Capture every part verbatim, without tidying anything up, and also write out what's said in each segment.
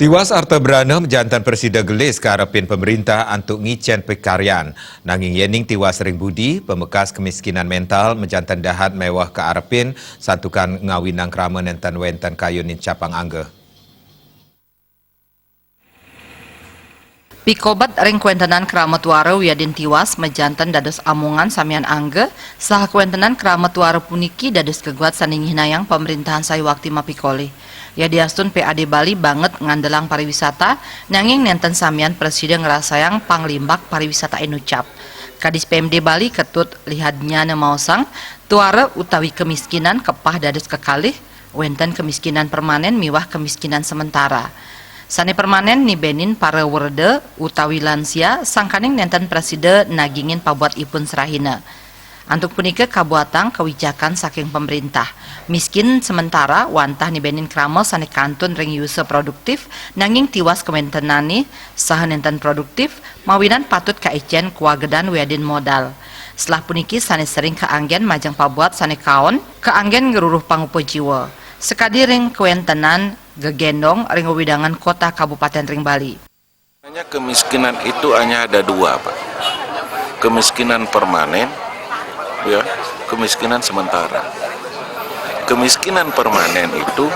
Tiwas arta brana majanten prasida gelis kaarepin pemerintah antuk ngicen pakaryan. Nanging yening tiwas ring budi, pamekas kemiskinan mental majanten dahat meweh kaarepin santukan ngawinang krama nenten wenten kayun nincapang angga. Pikobet ring kawentenan krama tuara wiadin tiwas majanten dados amongan samian angga, saha kawentenan krama tuara puniki dados geguat sane nyihnayang pamrentahan sayuwakti mapikolih. Yadiastun P A D Bali banget ngandelang pariwisata, nanging nenten samian prasida ngrasayang panglimbak pariwisata inucap. Kadis P M D Bali Ketut Lihadnyana maosang, tuara utawi kemiskinan kepah dados kekalih, wenten kemiskinan permanen miwah kemiskinan sementara. Sane permanen nibenin para werda utawi lansia, sangkaning nenten prasida nagingin pabuat ipun serahina. Antuk punika kabuatang kawicakan saking pamrintah. Miskin sementara wantah nibenin krama sane kantun ring yusa produktif, nanging tiwas kawentenane saha nenten produktif, mawinan patut kaicen kawagedan wiadin modal. Selah puniki sane sering kaanggen majeng pabuat sane kaon, kaanggen ngruruh pangupa jiwa. Sakadi ring kawentenan gegendong ring wewidangan kota kabupaten ring Bali. Sebenarnya kemiskinan itu hanya ada dua, Pak. Kemiskinan permanen, ya, kemiskinan sementara. Kemiskinan permanen itu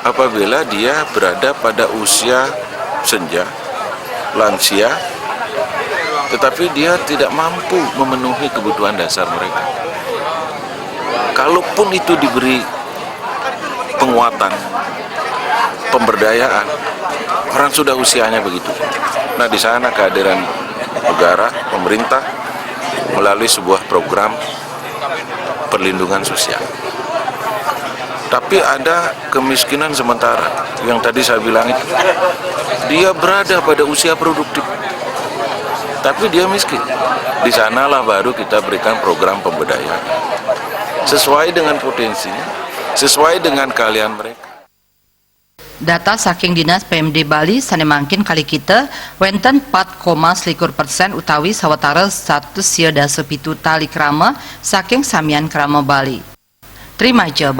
apabila dia berada pada usia senja, lansia, tetapi dia tidak mampu memenuhi kebutuhan dasar mereka. Kalaupun itu diberi penguatan, pemberdayaan, orang sudah usianya begitu. Nah, di sana kehadiran negara, pemerintah melalui sebuah program perlindungan sosial. Tapi ada kemiskinan sementara yang tadi saya bilang itu. Dia berada pada usia produktif, tapi dia miskin. Di sanalah baru kita berikan program pemberdayaan sesuai dengan potensi, sesuai dengan keahlian mereka. Data saking Dinas P M D Bali sane mangkin kalikita wenten pat koma selikur persen utawi sawatara satus sia dasa pitu tali krama saking samian krama Bali. Trimaja